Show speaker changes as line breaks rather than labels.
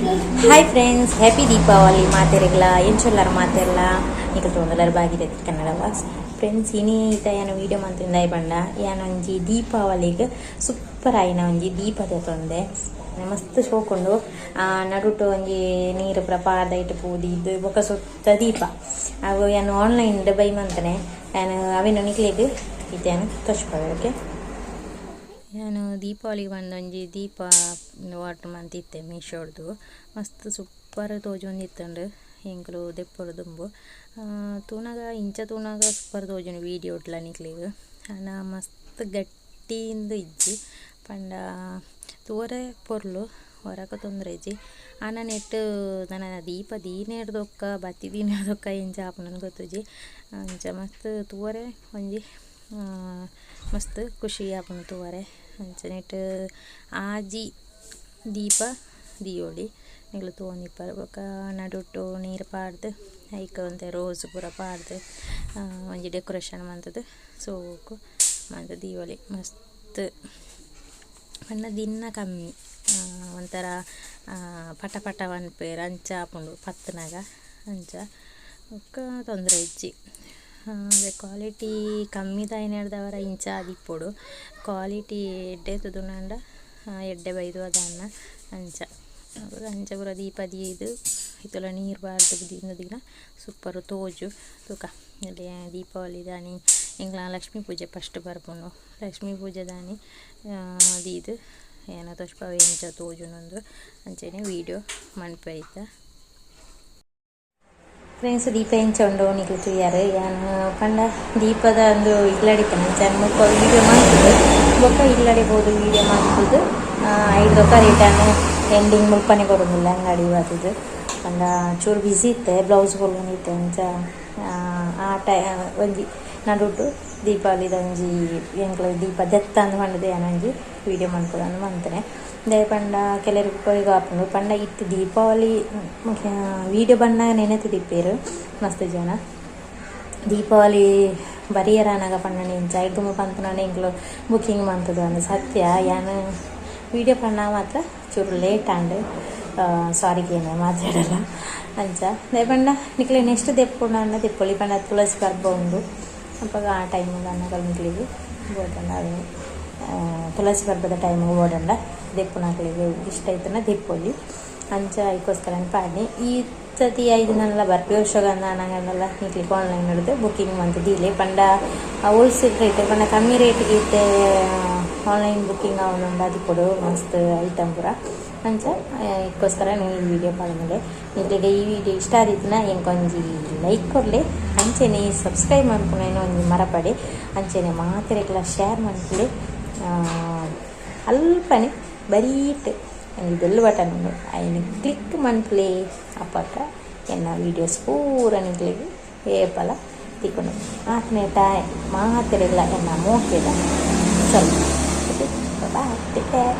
Hi friends, happy Deepavali ಮಾತೆರೆಗ್ಲ. ಎಂಚೊಲ್ಲರ್ ಮಾತೆರ್ಲ? ನಿಕಲ್ ತೂವೊಂದುಲ್ಲರ್ ಭಾಗೀರಥಿ ಕನ್ನಡ ವ್ಲಾಗ್ಸ್. ಫ್ರೆಂಡ್ಸ್, ಇನಿ ಯಾನ್ ವೀಡಿಯೋ ಮಂತಿಂದಾಯಿ ಪಂಡ, ಯಾನ್ ಒಂಜಿ ದೀಪಾವಳಿಗ್ ಸೂಪರ್ ಆಯಿನ ಒಂಜಿ ದೀಪ ದೆತೊಂದೆ. ಮಸ್ತ್ ಶೋಕುಂಡು. ನಡುಟು ಒಂಜಿ ನೀರು ಪೂರ ಪಾಡ್ದ್ ಐಟ್ ಪೂದಿದ್ ಬೊಕ ಸುತ್ತ ದೀಪ. ಅವು ಯಾನ್ ಆನ್ಲೈನ್ ಡ್ ಬೈ ಮಂತನೆ. ಯಾನ್ ಅವೆನ್ ನಿಕ್ಲೆಗ್ ಇತ್ತೆ ಯಾನ್ ತೋಜ್ಪಾವೆ. ಓಕೆ, ಯಾನ್ ದೀಪಾವಳಿಗ್ ಪಂದ್ ಒಂಜಿ ದೀಪ ಆರ್ಡರ್ ಮಂತಿತ್ತೆ ಮೀಶೋಡ್ದು. ಮಸ್ತ್ ಸೂಪರ್ ತೋಜೊಂದಿತ್ತುಂಡು. ಎಂಕುಲು ದೆಪ್ಪೊಡು ದುಂಬು ತೂನಗ, ಇಂಚ ತೂನಗ ಸೂಪರ್ ತೋಜುಂಡು ವೀಡಿಯೋಡ್ಲ ನಿಕ್ಲೆಗ್. ಆಂಡ ಮಸ್ತ್ ಗಟ್ಟಿ ಇಂದ್ ಇಜ್ಜಿ. ಪಂಡ ತೂವರೆ ಪೊರ್ಲು, ಒರಕ ತೊಂದ್ರೆ ಇಜ್ಜಿ. ಆಂಡ ನೆಟ್ಟ್ ನನ ದೀಪ ದೀನೆಡ್ದೊಕ್ಕ ಬತ್ತಿ ದೀನೆಡ್ದೊಕ್ಕ ಎಂಚ ಆಪುಂಡು ಗೊತ್ತುಜಿ. ಅಂಚ ಮಸ್ತ್ ತೂವರೆ ಒಂಜಿ ಮಸ್ತ್ ಖುಷಿ ಆಪುಂಡು ತೂವರೆ. ಅಂಚ ನೆಟ್ಟ್ ಆಜಿ ದೀಪ ದೀವೊಲಿ, ನಿಕುಲು ತೂವೊಂದಿಪ್ಪರ್. ಬೊಕ ನಡುಟು ನೀರ್ ಪಾಡ್ದ್ ಐಕ್ ಒಂತೆ ರೋಸ್ ಪೂರ ಪಾಡ್ದ್ ಒಂಜಿ ಡೆಕೊರೇಷನ್ ಮಂತುದು ಸೋಕು ಮಂತ್ ದೀವೊಲಿ. ಮಸ್ತ್ ಪಂಡ ದಿನ್ನ ಕಮ್ಮಿ, ಒಂಥರ ಪಟ ಪಟ ಪನ್ಪೆರ್, ಅಂಚ ಆಪುಂಡು ಪತ್ತುನಗ. ಅಂಚ ಬೊಕ್ಕ ತೊಂದರೆ ಇಜ್ಜಿ. ಕ್ವಾಲಿಟಿ ಕಮ್ಮಿದಾಯಿನೆಡ್ದಾವರ ಇಂಚ ಆದಿಪ್ಪೊಡು. ಕ್ವಾಲಿಟಿ ಎಡ್ಡೆ ಇತ್ತುದುಂಡ ಎಡ್ಡೆ ಬೈದುವ ದಾನ್ನ. ಅಂಚ ಅಂಚ ಪೂರ ದೀಪ ದೀದ್ ಐತೋಲ ನೀರ್ ಪಾಡ್ದ್ ದೀನ ದೀನ ಸೂಪರ್ ತೋಜು. ತೂಕ, ದೀಪಾವಳಿ ದಾನಿ ಎಂಕ್ಲ ಲಕ್ಷ್ಮೀ ಪೂಜೆ ಫಸ್ಟ್ ಬರ್ಪುಂಡು. ಲಕ್ಷ್ಮೀ ಪೂಜೆ ದಾನಿ ದೀದ್ ಏನ ತೋಜ್ಪಾವೆ ಎಂಚ ತೋಜುಂಡು. ಅಂಚನೆ ವೀಡಿಯೋ ಮನ್ಪೆ ಐತ. ಫ್ರೆಂಡ್ಸ್, ದೀಪ ಎಂಚ ಉಂಡು ನಿಕುಲು ತೂಯರ್. ಯಾನ್ ಪಂಡ ದೀಪದ ಒಂದು ಇಲ್ಲಡೆ ಇತ್ತನ, ಅಂಚ ಮುಲ್ಪ ವೀಡಿಯೋ ಮಲ್ತುದು ಬೊಕ್ಕ ಇಲ್ಲಡೆ ಪೋದು ವೀಡಿಯೋ ಮಲ್ತುದು ಐಡ್ದೊಕ ರಿಟರ್ನ್ ಎಂಡಿಂಗ್ ಮುಲ್ಪನೆ ಕೊರೊಂದುಲ್ಲೆ ಅಂಗಡಿ ಬತ್ತುದು. ಪಂಡ ಚೂರು ಬ್ಯುಸಿ ಇತ್ತೆ, ಬ್ಲೌಸ್ ಕೊರೊಂದಿತ್ತೆ. ಅಂಚ ಆ ಟೈ ಒಂಜಿ ನಡುಟು ದೀಪಾವಳಿದ ಒಂಜಿ ಎಂಕ್ಲ ದೀಪ ದೆತ್ತಂದು ಪಂಡುದು ಯಾನ್ ಒಂಜಿ ವೀಡಿಯೋ ಮನ್ಪೊಡಂದು ಮಂತನೆ. ದಾಯೆ ಪಂಡ ಕೆಲವೆರ್ ಉಪಯೋಗ ಆಪುಂಡು. ಪಂಡ ಇತ್ತೆ ದೀಪಾವಳಿ ವೀಡಿಯೋ ಬನ್ನಗ ನೆನೆತುದಿಪ್ಪೆರ್ ಮಸ್ತ್ ಜನ. ದೀಪಾವಳಿ ಬರಿಯೆರಾನಗ ಪಂಡನೆ ಇಂಚ ಐಡ್ದ್ ಪನ್ಪುನಂಡ ಎಂಕ್ಲು ಬುಕ್ಕಿಂಗ್ ಮಂತುದು ಅಂದ್. ಸತ್ಯ, ಯಾನ್ ವೀಡಿಯೋ ಪಂಡ ಮಾತ್ರ ಚೂರು ಲೇಟ್ ಆಂಡ್. ಸಾರಿ ಕೇನೆ ಮಾತೆರೆಡಲ. ಅಂಚ ದಾಯೆ ಪಂಡ ನಿಕ್ಲೆ ನೆಕ್ಸ್ಟ್ ದೆಪ್ಪುನಂಡ ದೆಪ್ಪೊಲಿ. ಪಂಡ ತುಳಸಿ ಪರ್ಬ ಉಂಡು, ಅಪಗ ಆ ಟೈಮ್ ಆನಗ ನಿಕ್ಲೆಗ್ ಬೋಡಂಡ ಅವೆನ್ ತುಳಸಿ ಪರ್ಬದ ಟೈಮ್ ಬೋಡಂಡ ದೆಪ್ಪುನಕ್ಲೆಗ್ ಇಷ್ಟ ಇತ್ತುಂಡ ದೆಪ್ಪೊಲಿ. ಅಂಚ ಐಕೋಸ್ಕರ ಪಾಡ್ನೆ. ಈ ಸರ್ತಿ ಐದಿನಲ್ಲ ಬರ್ಪಿ ವರ್ಷಗಂದಾನಗಂಡಲ ನಿಕ್ಲೆಗ್ ಆನ್ಲೈನ್ ಡ್ದ್ ಬುಕ್ಕಿಂಗ್ ಮಂತ್ ದೀಲೆ. ಪಂಡ ಹೋಲ್ಸೇಲ್ ರೇಟ್, ಪಂಡ ಕಮ್ಮಿ ರೇಟ್ಗೆ ಇತ್ತೆ ಆನ್ಲೈನ್ ಬುಕ್ಕಿಂಗ್ ಆವೊಂದುಂಡು. ಅದಿಪ್ಪೊಡು ಮಸ್ತ್ ಐಟಮ್ ಪೂರ. ಅಂಚ ಐಕೋಸ್ಕರ ಈ ವೀಡಿಯೋ ಪಾಡೊಂದುಲ್ಲೆ. ನಿಕ್ಲೆಗ್ ಈ ವೀಡಿಯೋ ಇಷ್ಟ ಆದಿತ್ತಿನ ಎಂಕೊಂಜಿ ಲೈಕ್ ಕೊರ್ಲೆ. ಅಂಚೆನೆ ಸಬ್ಸ್ಕ್ರೈಬ್ ಮನ್ಪುನ ಒಂಜಿ ಮರಪಡೆ. ಅಂಚೆನೆ ಮಾತೆರೆಗ್ಲ ಶೇರ್ ಮನ್ಪುಲೆ. ಅಲ್ಪನೆ ಬರೀಟ್ ಒಂಜಿ ಬೆಲ್ ಬಟನ್ ಉಂಡು, ಐನ್ ಕ್ಲಿಕ್ ಮನ್ಪುಲೆ. ಅಪಗ ಎನ್ನ ವೀಡಿಯೋಸ್ ಪೂರ ನಿಕ್ಲೆಗ್ ಏಪಲ ತಿಕ್ಕುಂಡು. ಆತ್ನೇಟ ಮಾತೆರೆಗ್ಲ ಎನ್ನ ಮೋಕೆದ. ಸರಿ, ಓಕೆ, ಬಾಯ್, ಟೇಕ್ ಕೇರ್.